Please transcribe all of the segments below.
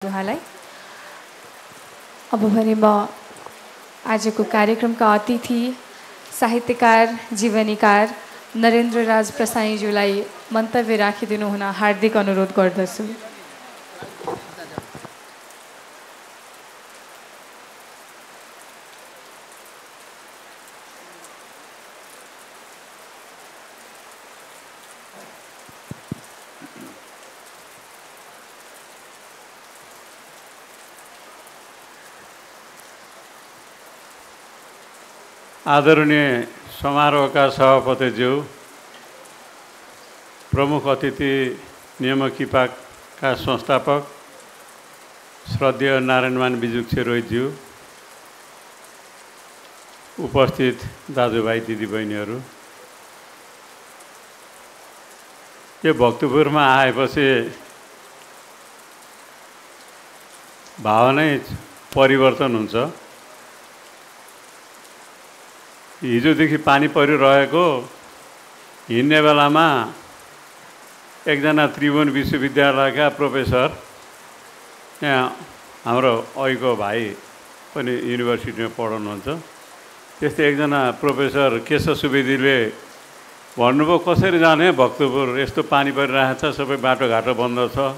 उहाँलाई अब भने म आजको कार्यक्रमका अतिथि साहित्यकार जीवनीकार नरेन्द्र राज प्रसाईज्यूलाई मन्तव्य राखिदिनु हुन हार्दिक अनुरोध गर्दछु। आदरणीय समारोहका सभापतिज्यू, प्रमुख अतिथि नियामक किपाका संस्थापक श्रद्धेय नारायणमान बिजुक्छे रोहितज्यू, उपस्थित दाजुभाइ दिदीबहिनीहरू, यो भक्तपुरमा आएपछि भावनै परिवर्तन हुन्छ। हिजोदेखि पानी परिरहेको हिँड्ने बेलामा एकजना त्रिभुवन विश्वविद्यालयका प्रोफेसर, यहाँ हाम्रो अहिको भाइ पनि युनिभर्सिटीमा पढाउनुहुन्छ, त्यस्तै एकजना प्रोफेसर केशव सुवेदीले भन्नुभयो, कसरी जाने भक्तपुर, यस्तो पानी परिरहेको छ, सबै बाटोघाटो बन्द छ।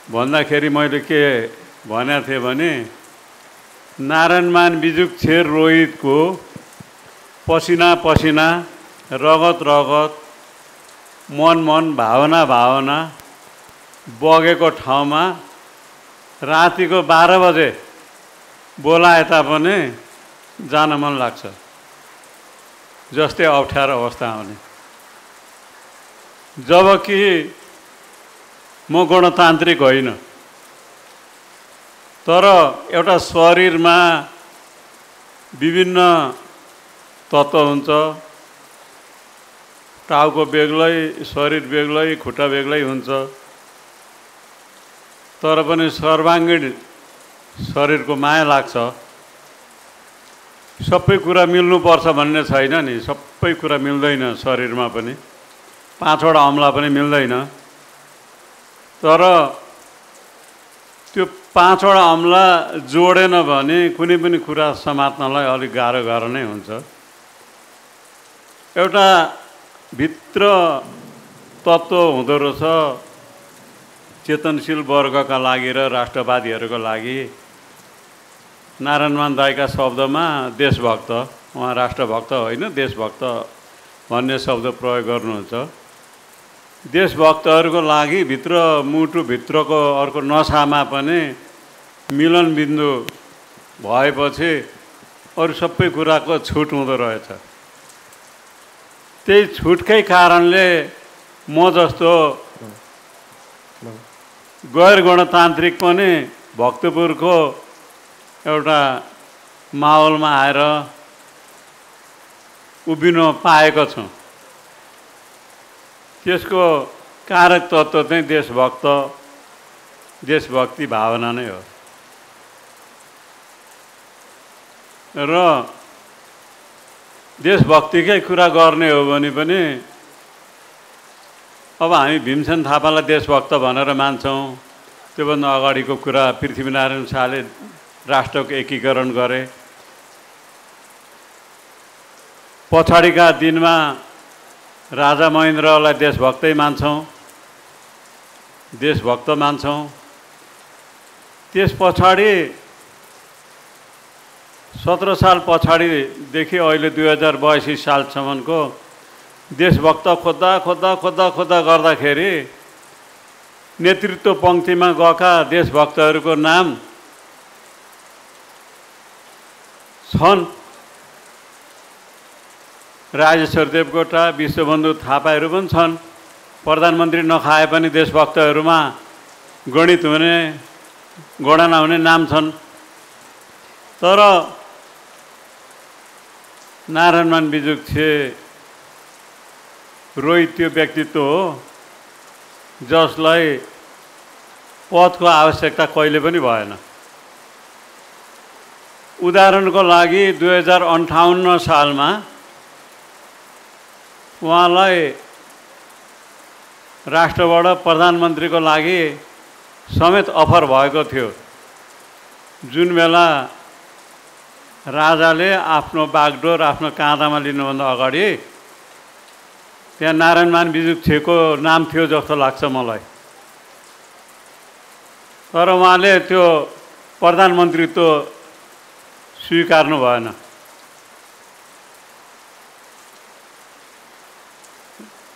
भन्दाखेरि मैले के भनेको थिएँ भने, नारायणमान बिजुक्छे रोहितको पसिना पसिना, रगत रगत, मन मन, भावना भावना बगेको ठाउँमा रातिको 12 बजे बोलाए तापनि जान मन लाग्छ, जस्तै अप्ठ्यारो अवस्था आउने। जबकि म गणतान्त्रिक होइन, तर एउटा शरीरमा विभिन्न तत्त्व हुन्छ। टाउको बेग्लै, शरीर बेग्लै, खुट्टा बेग्लै हुन्छ, तर पनि सर्वाङ्गीण शरीरको माया लाग्छ। सबै कुरा मिल्नुपर्छ भन्ने छैन नि, सबै कुरा मिल्दैन। शरीरमा पनि 5वटा अम्ला पनि मिल्दैन, तर त्यो 5वटा अम्ला जोडेन भने कुनै पनि कुरा समात्नलाई अलिक गाह्रो नै हुन्छ। एउटा भित्र तत्त्व हुँदो रहेछ चेतनशील वर्गका लागि र राष्ट्रवादीहरूको लागि। नारायणमान दाइका शब्दमा देशभक्त, उहाँ राष्ट्रभक्त होइन, देशभक्त भन्ने शब्द प्रयोग गर्नुहुन्छ। देशभक्तहरूको लागि भित्र मुटुभित्रको अर्को नसामा पनि मिलन बिन्दु भएपछि अरू सबै कुराको छुट हुँदो रहेछ। त्यही छुटकै कारणले म जस्तो गैर गणतान्त्रिक पनि भक्तपुरको एउटा माहौलमा आएर उभिन पाएको छु। त्यसको कारक तत्त्व चाहिँ देशभक्ति भावना नै हो। र देशभक्तिकै कुरा गर्ने हो भने पनि अब हामी भीमसेन थापालाई देशभक्त भनेर मान्छौँ। त्योभन्दा अगाडिको कुरा पृथ्वीनारायण शाहले राष्ट्रको एकीकरण गरे। पछाडिका दिनमा राजा महेन्द्रलाई देशभक्तै मान्छौँ, देशभक्त मान्छौँ। त्यस पछाडि 17 साल पछाडिदेखि अहिले 2082 सालसम्मको देशभक्त खोज्दा गर्दाखेरि नेतृत्व पङ्क्तिमा गएका देशभक्तहरूको नाम छन्। राजेश्वर देवकोटा, विश्वबन्धु थापाहरू पनि छन्। प्रधानमन्त्री नखाए पनि देशभक्तहरूमा गणित हुने, गणना हुने नाम छन्। तर नारायणमान बिजुक्छे रोहित त्यो व्यक्तित्व हो जसलाई पदको आवश्यकता कहिले पनि भएन। उदाहरणको लागि 2058 सालमा उहाँलाई राष्ट्रबाट प्रधानमन्त्रीको लागि समेत अफर भएको थियो। जुन बेला राजाले आफ्नो बागडोर आफ्नो काँधामा लिनुभन्दा अगाडि त्यहाँ नारायणमान बिजुक्छेको नाम थियो जस्तो लाग्छ मलाई। तर उहाँले त्यो प्रधानमन्त्रीत्व स्वीकार्नु भएन।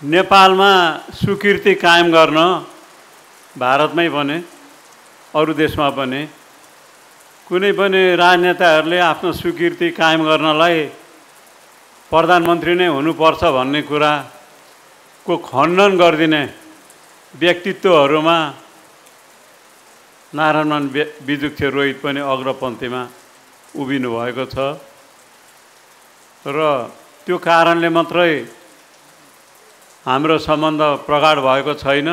नेपालमा सुकीर्ति कायम गर्न भारतमै पनि अरू देशमा पनि कुनै पनि राजनेताहरूले आफ्नो स्वीकृति कायम गर्नलाई प्रधानमन्त्री नै हुनुपर्छ भन्ने कुराको खण्डन गरिदिने व्यक्तित्वहरूमा नारायणमान बिजुक्छे रोहित पनि अग्रपन्थीमा उभिनु भएको छ। र त्यो कारणले मात्रै हाम्रो सम्बन्ध प्रगाढ भएको छैन।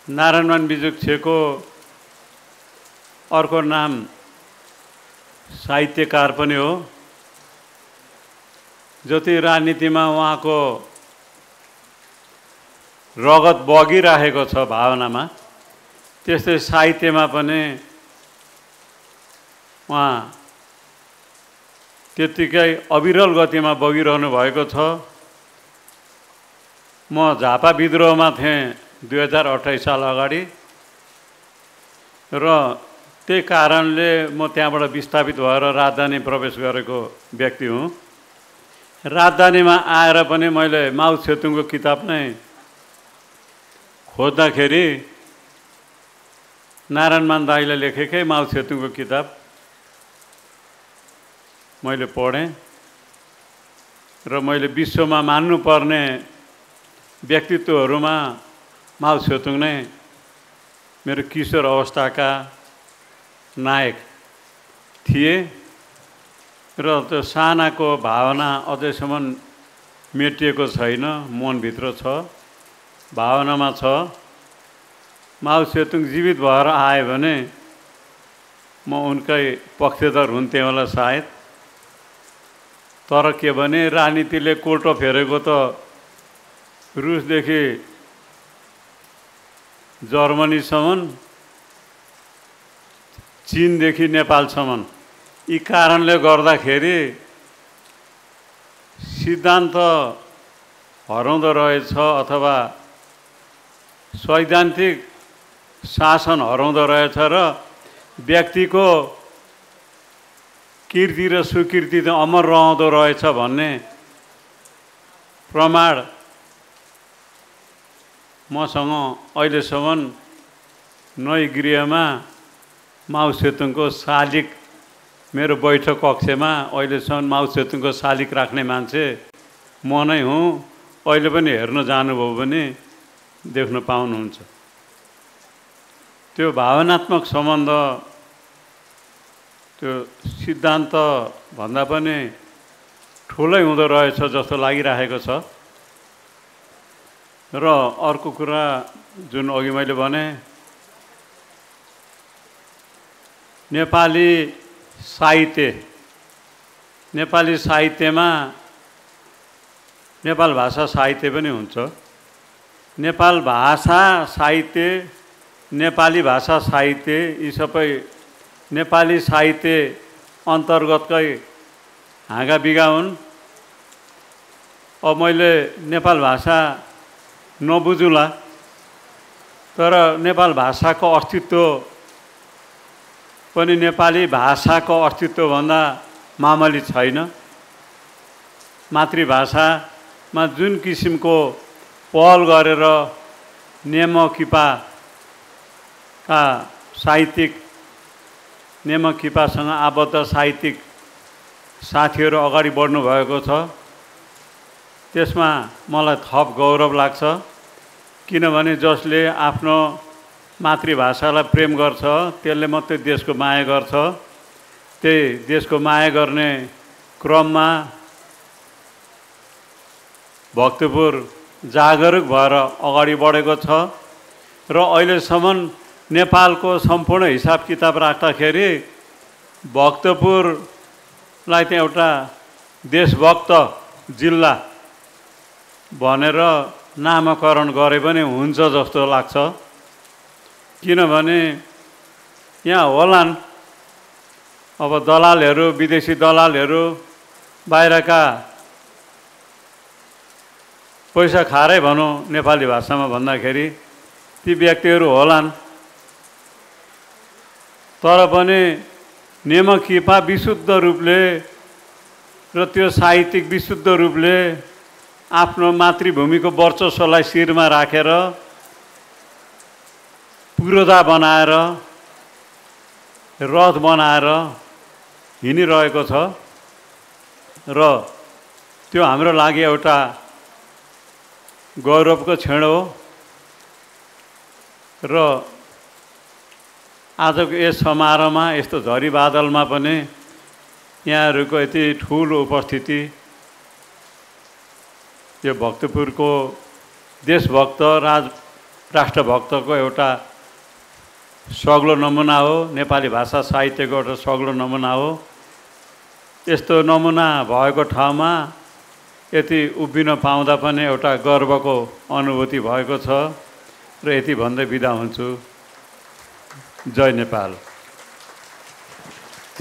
नारायणमान बिजुक्छेको अर्को नाम साहित्यकार पनि हो। जति राजनीतिमा उहाँको रगत बगिरहेको छ भावनामा, त्यस्तै साहित्यमा पनि उहाँ त्यत्तिकै अविरल गतिमा बगिरहनु भएको छ। म झापा विद्रोहमा थिएँ 2028 साल अगाडि र त्यही कारणले म त्यहाँबाट विस्थापित भएर राजधानी प्रवेश गरेको व्यक्ति हुँ। राजधानीमा आएर पनि मैले माउ सेतुङको किताब नै खोज्दाखेरि नारायणमान दाइले लेखेकै माउ सेतुङको किताब मैले पढेँ र मैले विश्वमा मान्नुपर्ने व्यक्तित्वहरूमा माउ सेतुङ नै मेरो किशोर अवस्थाका नायक थिए। र त्यो सानाको भावना अझैसम्म मेटिएको छैन, मनभित्र छ, भावनामा छ। माउ सेतुङ जीवित भएर आयो भने म उनकै पक्षधर हुन्थेँ होला सायद। तर के भने राजनीतिले कोल्टो फेरेको त रुसदेखि जर्मनीसम्म, चीनदेखि नेपालसम्म, यी कारणले गर्दाखेरि सिद्धान्त हराउँदो रहेछ अथवा सैद्धान्तिक शासन हराउँदो रहेछ र व्यक्तिको कीर्ति र स्वीकृति त अमर रहँदो रहेछ भन्ने प्रमाण मसँग अहिलेसम्म नई गृहमा माउ सेतुङको शालिक मेरो बैठक कक्षमा अहिलेसम्म माउ सेतुङको शालिक राख्ने मान्छे म नै हुँ। अहिले पनि हेर्न जानुभयो भने देख्न पाउनुहुन्छ। त्यो भावनात्मक सम्बन्ध त्यो सिद्धान्त भन्दा पनि ठुलै हुँदो रहेछ जस्तो लागिरहेको छ। र अर्को कुरा जुन अघि मैले भने, नेपाली साहित्यमा नेपाल भाषा साहित्य पनि हुन्छ। नेपाल भाषा साहित्य, नेपाली भाषा साहित्य, यी सबै नेपाली साहित्य अन्तर्गतकै हाँगा बिगा हुन्। अब मैले नेपाल भाषा नबुझुला, तर नेपाल भाषाको अस्तित्व पनि नेपाली भाषाको अस्तित्वभन्दा मामूली छैन। मातृभाषामा जुन किसिमको पहल गरेर नेमकिपाका साहित्यिक नेमकिपासँग आबद्ध साहित्यिक साथीहरू अगाडि बढ्नु भएको छ, त्यसमा मलाई थप गौरव लाग्छ। किनभने जसले आफ्नो मातृभाषालाई प्रेम गर्छ त्यसले मात्रै देशको माया गर्छ। त्यही देशको माया गर्ने क्रममा भक्तपुर जागरुक भएर अगाडि बढेको छ र अहिलेसम्म नेपालको सम्पूर्ण हिसाब किताब राख्दाखेरि भक्तपुरलाई चाहिँ एउटा देशभक्त जिल्ला भनेर नामाकरण गरे पनि हुन्छ जस्तो लाग्छ। किनभने यहाँ होलान् अब दलालहरू, विदेशी दलालहरू, बाहिरका पैसा खाएरै भनौँ नेपाली भाषामा भन्दाखेरि ती व्यक्तिहरू होलान्। तर पनि नेमकिपा विशुद्ध रूपले र त्यो साहित्यिक विशुद्ध रूपले आफ्नो मातृभूमिको वर्चस्वलाई शिरमा राखेर पुरोधा बनाएर रथ बनाएर हिँडिरहेको छ र त्यो हाम्रो लागि एउटा गौरवको क्षण हो। र आजको यस समारोहमा यस्तो झरी बादलमा पनि यहाँहरूको यति ठुलो उपस्थिति यो भक्तपुरको देशभक्त राष्ट्रभक्तको एउटा सग्लो नमुना हो, नेपाली भाषा साहित्यको एउटा सग्लो नमुना हो। यस्तो नमुना भएको ठाउँमा यति उभिन पाउँदा पनि एउटा गर्वको अनुभूति भएको छ र यति भन्दै बिदा हुन्छु। जय नेपाल।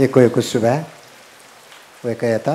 एको शुभा वेकयता